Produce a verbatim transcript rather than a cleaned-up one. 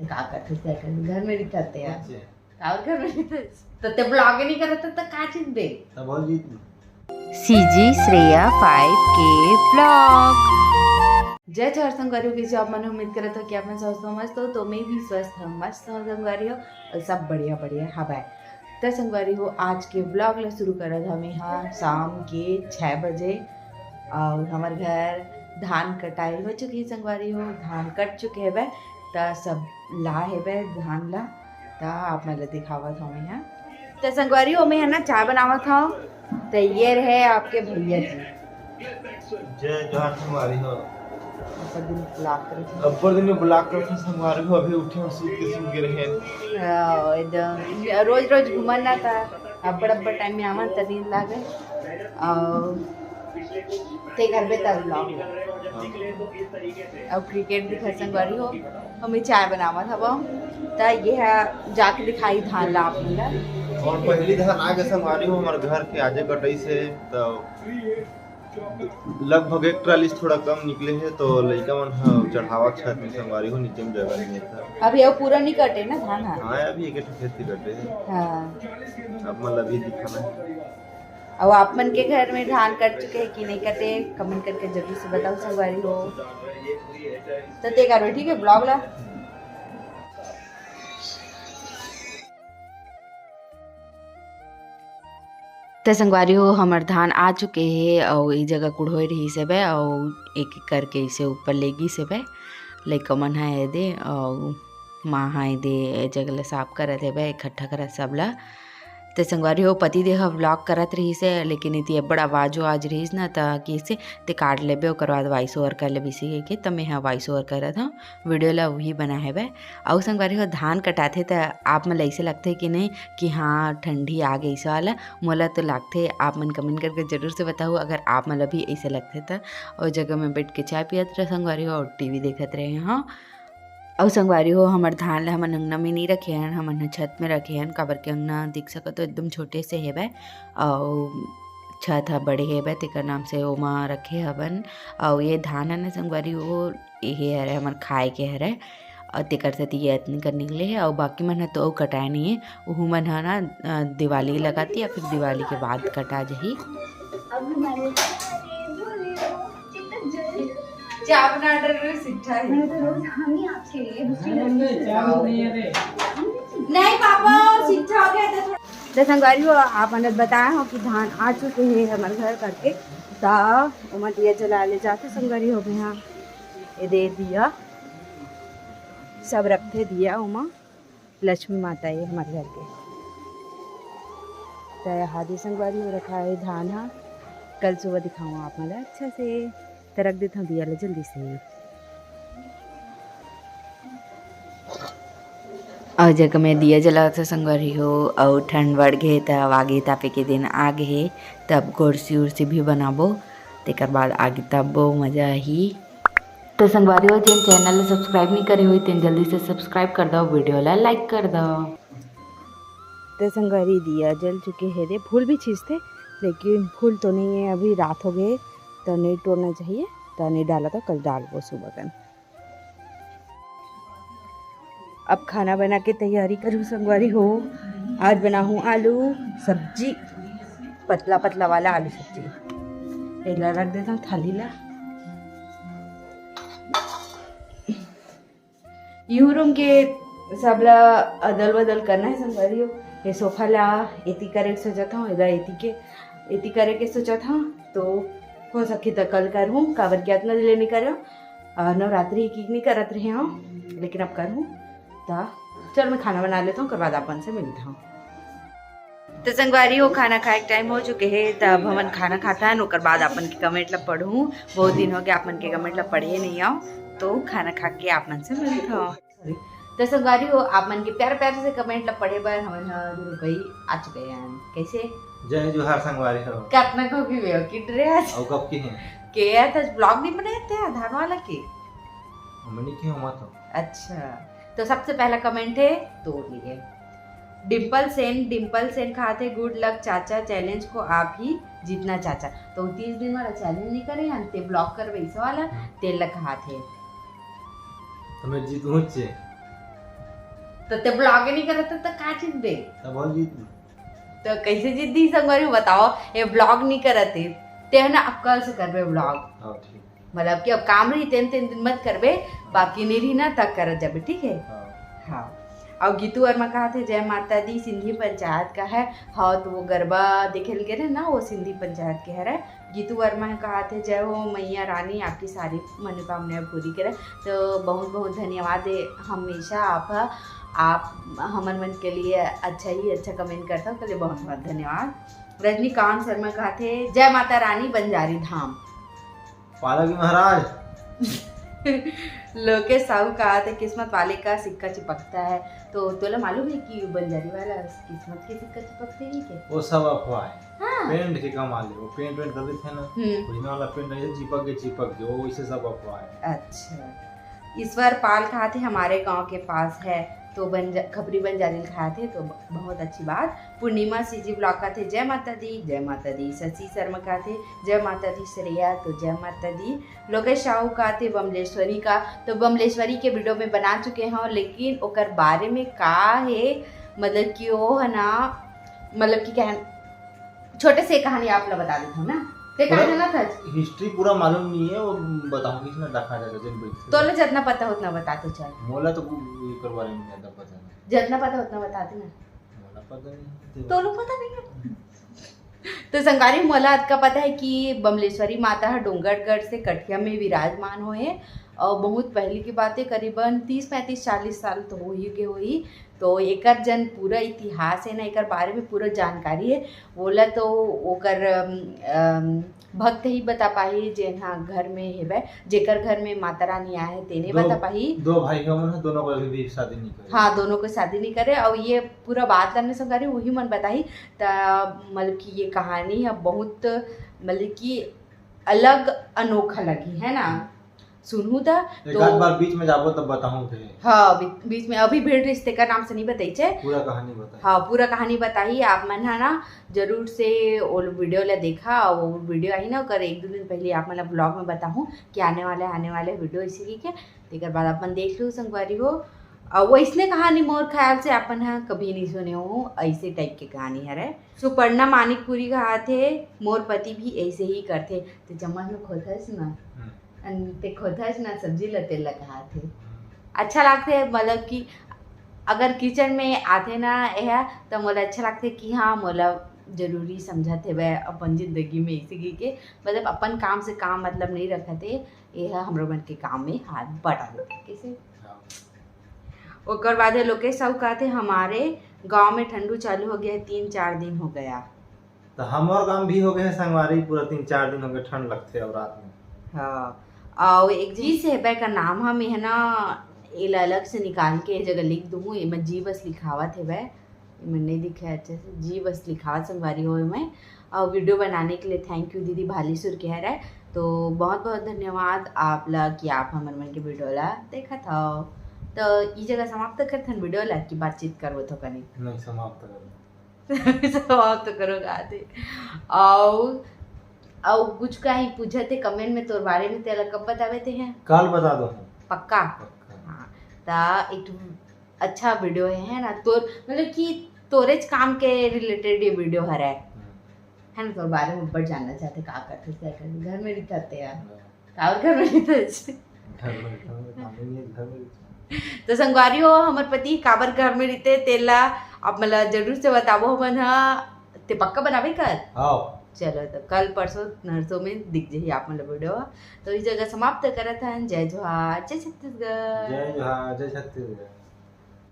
का करथे, घर में रहिथे यार। अच्छा। काबर घर में रहिथे? तो ते vlog नहीं करत, तो का चीज बे? तब और जीत। CG Shreya five K vlog। जय जोहार संगवारी हो, कइसे आप मन? उम्मीद करत हो कि आप मन स्वस्थ हो, मस्त हो। तो मैं भी स्वस्थ हूँ, मस्त हूँ संगवारी हो, और सब बढ़िया बढ़िया हवय। तो संगवारी हो, आज के vlog ला शुरू करत हमें हा शाम के छः बजे, और हमर घर धान कटाई हो चुकी है संगवारी हो, धान कट चुके हवे, त सब ला हेबे धान ला, त आप मन ला दिखावत हमें हा। त संगवारी हो, मैं है ना चाय बनावत हूँ, त ये रहे आपके भैया जी। जय जोहार संगवारी हो। अब्बड़ दिन vlog करत हूँ। अब्बड़ दिन में vlog करत हूँ संगवारी हो, अभी उठे हो, सूत के सूत गे रहे। हाँ, एकदम रोज रोज घूमना था, अब्बड़ अब्बड़ टाइम में आवन त नींद लागे। और ते घर पे तब vlog। और क्रिकेट दिखा संगवारी हो, हमें चाय बनावत हवा, त ये है जाके दिखाई धान ला आप मन ला। और पहली धान आ गए संगवारी हो, हमारे घर के आजे कटई से, तो लगभग एक ट्राली से थोड़ा कम निकले है, तो लइका मन ह चढ़ावा छत में संगवारी हो, नीचे में जगह नहीं था। अभी अब पूरा नहीं कटे ना धान हा। हाँ, अभी एक एक खेत के कटे है। हाँ। अब मतलब अभी दिखाना है। अब आप मन के घर में धान कट चुके हैं कि नहीं कटे, कमेंट करके जरूर से बताओ संगवारी हो। तो ते करो ठीक है vlog ला। त संगवारी हो, हमर धान आ चुके हे अउ ए जगह कुढ़ोए रहिस हेबे अउ एक एक करके इसे ऊपर ले गिस हेबे। लइका मन ह एदे अउ माँ ह एदे ए जगह ल साफ करत हेबे, इकट्ठा करत सब ल। त संगवारी हो, पति देव ह vlog करत रहिस हे, लेकिन इति अब्बड़ आवाज उवाज रहिस न, त कइसे ते काट लेबे, ओकर बाद voice over कर लेबे इसे कहिके, त मैं ह voice over करत हव, video ल उही बना हेबे। अउ संगवारी हो, धान कटाथे त आप मन ल अइसे लगथे कि नहीं कि हाँ, ठंडी आ गइस वाला? मोला तो लागथे, आप मन comment करके जरूर से बताहू अगर आप मन ल भी अइसे लगथे त। अउ जगह में बैठ के चाय पियत रहे संगवारी हो अउ टीवी देखत रहे हव। अउ संगवारी हो, हमर धान ल हमन अंगना में नहीं रखे हन, हमन ह छत में रखे हन, काबर के अंगना देख सकत हो एकदम छोटे से हेबे अउ छत ह बड़े हेबे, तेकर नाम से ओमा रखे हवन। अउ ये धान ह ना संगवारी हो, एहे हरे हमर खाए के हरे, अउ तेकर सेती ये अतनी कर निकले हे, अउ बाकी मन ह तो अउ कटाए नहीं हे, उहू मन ह ना, अ, दिवाली लगाती या फिर दिवाली के बाद कटा जाही। चाय बना डर रहे, सिट्ठा है। नहीं पापा, सिट्ठा हो गया तो थोड़ा। तो संगवारी हो, आप मन बताए हो कि धान आ चुके हैं हमर घर करके, त ओमा दिया जला ले जाते संगवारी हो गए हाँ। ये दे दिया, सब रखते दिया ओमा। लक्ष्मी माता ये हमर घर के। त हादी संगवारी हो रखा है धान हा, कल सुबह दिखाऊँ आप मन ला अच्छा से। त रख देत हूँ दिया ला जल्दी से। अउ जगह में दिया जलावत हे संगवारी हो, अउ ठंड बढ़ गे त अब आगी तापे के दिन आ गे हे, तब गोरसी उरसी भी बनाबो, तेकर बाद आगी तापबो, मजा आही। तो संगवारी हो, जेन channel ला subscribe नहीं करे होई, तेन जल्दी से subscribe कर दो, video ला like कर दो। तो संगवारी दिया जल चुके हे रे, फूल भी छींचते, लेकिन फूल तो नहीं है, अभी रात हो गए, तो नहीं तोड़ना चाहिए, तो नहीं डाला तो कल डालबो सुबह कन। अब खाना बना के तैयारी करूँ संगवारी हो। आज बनाहूँ आलू सब्जी, पतला पतला वाला आलू सब्जी। एला रख देता हूँ थाली ला। इहू रूम के सबला अदल बदल करना है संगवारी हो। ये सोफा ला एती करे के सोचत हूँ, एला एती के, एती करे के सोचत हूँ, तो हो सकही त कल करहूँ, काबर के अतना दिन ले नहीं करे। अ, नवरात्रि की नहीं करत रहे हूँ, लेकिन अब करहूँ। त चल मैं खाना बना लेता हूँ, ओकर बाद अपन से मिलता हूँ। तो संगवारी हो, खाना खाए के टाइम हो चुके हे, त अब हमन खाना खाता हन, ओकर बाद अपन के कमेंट ला पढ़हूँ। बहुत दिन हो गया अपन के कमेंट ला पढ़े नहीं आव, तो खाना खा के आप मन से मिलता हूँ। तो संगवारी हो, आप मन के प्यार प्यार से कमेंट ला पढ़े बर हमन ह दुर्गई आ चुके हैं। कैसे? जय जोहार संगवारी हो। कितना को भी वेव किट रे आज। अउ कब की है? के यार, आज vlog नहीं बनाए थे आधार वाला के? हमनी के हो मत हो। अच्छा, तो सबसे पहला कमेंट है तोड़ लिए। डिम्पल सेन, डिम्पल सेन कहा थे, "Good luck चाचा, challenge को आप ही जीतना चाचा।" तो तीस दिन वाला challenge नहीं करे, हम ते vlog कर वैसे वाला तेल कहा थे। हमें जीत पहुंचे। तो ते vlog नहीं करत, तो का चीज दे? तब और जीत। तो कैसे जिद्दी संगवारी बताओ, ये vlog नहीं करत हे, ते है ना, अब कल से करबे vlog। हाँ, ठीक। मतलब कि अब काम रही, तेन तेन दिन मत करबे, बाकी नहीं रही ना, तब करत जाबे, ठीक है? हाँ। हाँ। और गीतू वर्मा कहा थे, "जय माता दी, सिंधी पंचायत का है।" हाँ, तो वो गरबा देखे लगे रहे ना, वो सिंधी पंचायत के हरे। गीतू वर्मा कहा थे, "जय हो मैया रानी, आपकी सारी मनोकामनाएं पूरी करे।" तो बहुत बहुत धन्यवाद है, हमेशा आप आप हमर मन के लिए अच्छा ही अच्छा कमेंट करता हो, के लिए बहुत बहुत धन्यवाद। रजनीकांत शर्मा कहा थे, "जय माता रानी बंजारी धाम।" पाला की महाराज। लोकेश साहू कहा थे, "किस्मत वाले का सिक्का चिपकता है।" तो तोला मालूम है कि बंजारी वाला किस्मत के सिक्का चिपकते ही के? वो सब अफवाह है। हाँ। पेंट के कमाल है, वो पेंट वेंट कर देते हैं ना, हम्म। ओरिजिनल वाला पेंट है, चिपक के चिपक गयो, वो इसे सब अफवाह है। अच्छा, ईश्वर पाल कहा थे, "हमारे गांव के पास है।" तो बंजा खपरी बंजारी कहा थे, तो ब- बहुत अच्छी बात। पूर्णिमा सीजी ब्लॉग कहा थे, "जय माता दी, जय माता दी।" शशि शर्मा कहा थे, "जय माता दी श्रेया।" तो जय माता दी। लोकेश साहू कहा थे बमलेश्वरी का, तो बमलेश्वरी के वीडियो में बना चुके हैं, लेकिन ओकर बारे में का है, मतलब कि वो है ना, मतलब कि कह छोटे से कहानी आप ला बता देता हूँ ना, ते का बोलो। जाना था? हिस्ट्री पूरा मालूम नहीं है, वो बताऊंगी इसमें रखा जाएगा जिन बिट से। तोला जितना पता उतना बताते चल। मोला तो एकर बारे में ज्यादा पता नहीं। जितना पता उतना बताते ना। मोला पता नहीं। तोला पता नहीं है। तो संगवारी, मोला अतका पता है कि बमलेश्वरी माता ह डोंगरगढ़ से कठिया में विराजमान होए, और बहुत पहले की बात है, करीबन तीस पैंतीस चालीस साल तो हो ही गए होही। तो एकर जन पूरा इतिहास है ना, एकर बारे में पूरा जानकारी है। बोला तो ओकर, अम, अम, भक्त ही बता पाही, जेन हा घर में हेबे, जेकर घर में माता रानी आए है, तेने दो- बता पाही। दो भाई का मन है, दोनों को अभी भी शादी नहीं करे। हाँ, दोनों को शादी नहीं करे। और ये पूरा बात करने से करे, वही मन बताही। त मतलब कि ये कहानी है बहुत, मतलब कि अलग अनोखा लगी है ना। सुनहू त एक तो आध बार बीच में जाबो तब बताऊं फिर। हाँ, बी-, बीच में अभी भीड़ रिश्ते का नाम से नहीं बताइचे। पूरा कहानी बताई। हाँ, पूरा कहानी बताही। आप मन है ना, जरूर से वो वीडियो ला देखा, और वो वीडियो आई ना, ओकर एक दो दिन पहले आप मन ला ब्लॉग में बताहूँ कि आने वाले, आने वाले वीडियो इसी के, तेकर बाद अपन देख लू संगवारी हो। और वैसने कहानी मोर ख्याल से अपन हा कभी नहीं सुने हो, ऐसे टाइप के कहानी हरे। सुपर्णा मानिकपुरी कहा थे, "मोर पति भी ऐसे ही करथे।" तो चम्मच में खोथस ना, हम्म। अन ते खोथस ना, सब्जी ला तेल लगा थे। हम्म। अच्छा लगथे, मतलब कि अगर किचन में आथे ना यह, तो मोला अच्छा लगथे कि हाँ, मोला जरूरी समझत हेवय अपन जिंदगी में, इसी के, मतलब अपन काम से काम मतलब नहीं रखत हे, यह हमरो मन के काम में हाथ बटा देथे। कैसे? हाँ। ओकर बाद है लोकेश साहू कहते, "हमारे गांव में ठंडू चालू हो गया है, तीन चार दिन हो गया।" तो हमर काम भी हो गए है संगवारी, पूरा तीन चार दिन हो गए ठंड लगथे और रात में। हाँ, और एक जी से हेबे का नाम हम यह ना, एला अलग से निकाल के ए जगह लिख दूँ, एमा जी बस लिखावत हेबे, एमा नहीं दिखे अच्छे से, जी बस लिखावत संगवारी हो एमा। और वीडियो बनाने के लिए थैंक यू दीदी, भालीसुर के हरे। तो बहुत बहुत धन्यवाद आप ला कि आप हमर मन के वीडियो ला देखत हव। तो ई जगह समाप्त करथन वीडियो ला कि बातचीत करबो तो कनी। नहीं, समाप्त कर। समाप्त करो गाते। और और कुछ कहीं पूछे थे कमेंट में तोर बारे में, तेला कब बतावे ते हैं? कल बता दो। पक्का? पक्का। हाँ, ता एक ठो अच्छा वीडियो है, है ना, तोर मतलब कि तोरेच काम के रिलेटेड ये वीडियो हरे, हम्म। है ना, तोर बारे में बड़ जानना चाहते, का करते, क्या करते, घर में रिथते यार, काबर घर में रिथते। घर में, घर में काम ही नहीं है, घर में। तो संगवारी हो, हमर पति काबर घर में रिथे, तेला आप मन ला जरूर से बताबो हमन हा। ते पक्का बनाबे कर। आओ। चलो, तो कल परसों नरसों में दिख जाही आप मन ला वीडियो। तो इस जगह समाप्त करत हन। जय जोहार, जय छत्तीसगढ़। जय जोहार, जय छत्तीसगढ़।